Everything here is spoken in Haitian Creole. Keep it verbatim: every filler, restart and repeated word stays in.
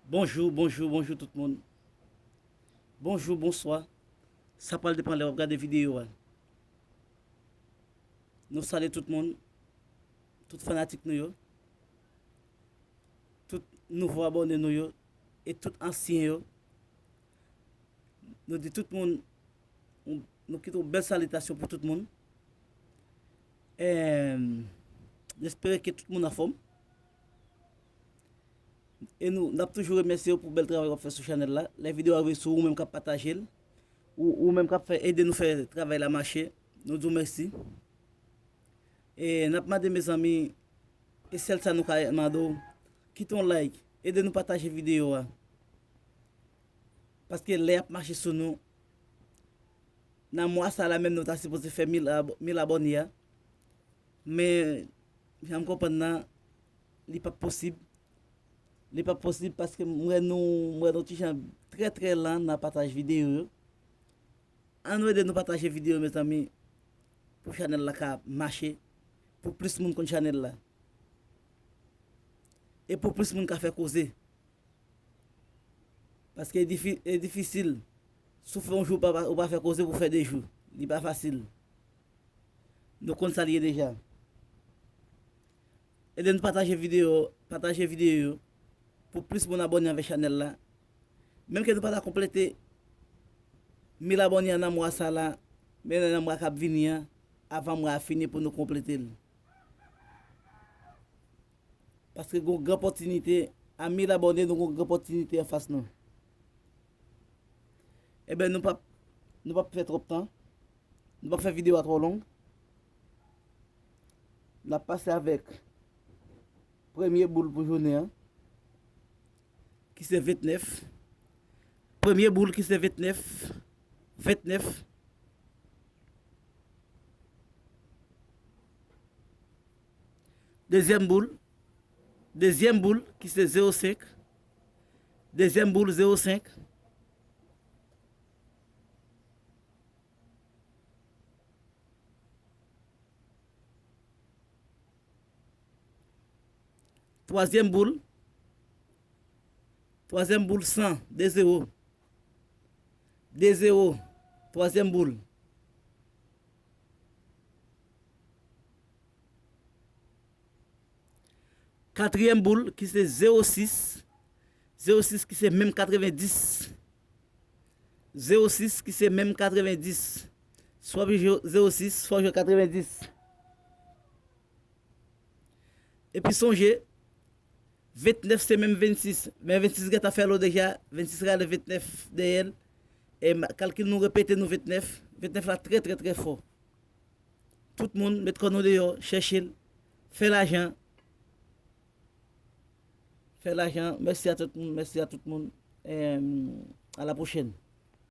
Bonjou, bonjou, bonjou tout moun. Bonjou, bonswa. Sa pral depann lè w ap gade videyo a. Nou salye tout moun, tout fanatik nou yo, tout nouvo abòne nou yo, e tout ansyen yo. Nou di tout moun, nou kite yon bèl salitasyon pou tout moun. Em, n espere ke tout moun anfòm. E nou, n ap toujou remèsye w pou bèl travay w ap fè sou chanèl la. Lè videyo a rive sou ou, ou menm k ap pataje l, ou, ou menm k ap fè, ede nou fè travay la mache, nou di w mèsi. E n ap mande, mezanmi, e sèl sa nou ka mande w, kite yon like, ede nou pataje videyo a. Paske lè y ap mache sou nou, nan mwa sa la menm nou ta sipoze fè mil ab-, mil abòne a. Men, jan m konprann nan, li p ap posib. Li p ap posib paske m wè nou, m wè nou ti jan trè, trè lan nan pataj videyo yo. Ann nou ede nou pataje videyo, mezanmi, pou chanèl la ka mache, pou plis moun konn chanèl la. E pou plis moun ka fè koze. Paske e difi-, e difisil. Si w fè yon jou, ou pa, ou pa fè koze pou fè de jou. Li pa fasil. Nou konn sa l ye deja. Ede n pataje videyo, pataje videyo yo pou plis moun abòne avèk chanèl la. Menm ke nou pa ta konplete mil abòne an nan mwa sa la, men nan mwa k ap vini an, avan mwa a fini pou nou konplete l. Paske gon gran opòtinite, a mil abòne, nou gon gran opòtinite anfas nou. Ebyen, nou p ap, nou p ap fè twòp tan. Nou p ap fè videyo a twò long. N ap pase avèk premye boul pou jounen an, ki se ventnèf. Premye boul ki se ventnèf. Ventnèf. Dezyèm boul. Dezyèm boul ki se zewo senk. Dezyèm boul, zewo senk. Twazyèm boul. Twazyèm boul, san, de zewo. De zewo. Twazyèm boul. Katriyèm boul ki se zewo sis. Zewo sis ki se menm katrevendis. Zewo sis ki se menm katrevendis. Swa w jwe zewo sis, swa w jwe katrevendis. Epi sonje, ventnèf se menm vennsis. Men vennsis gentan fè lo deja. Vennsis rale ventnèf dèyè l. E ma-, kalkil nou repete nou ventnèf. Ventnèf la trè, trè, trè fò. Tout moun, met kò nou deyò, chèche l. Fè lajan. Fè lajan. Mèsi a tout moun. Mèsi a tout moun. Em, a la pwochèn.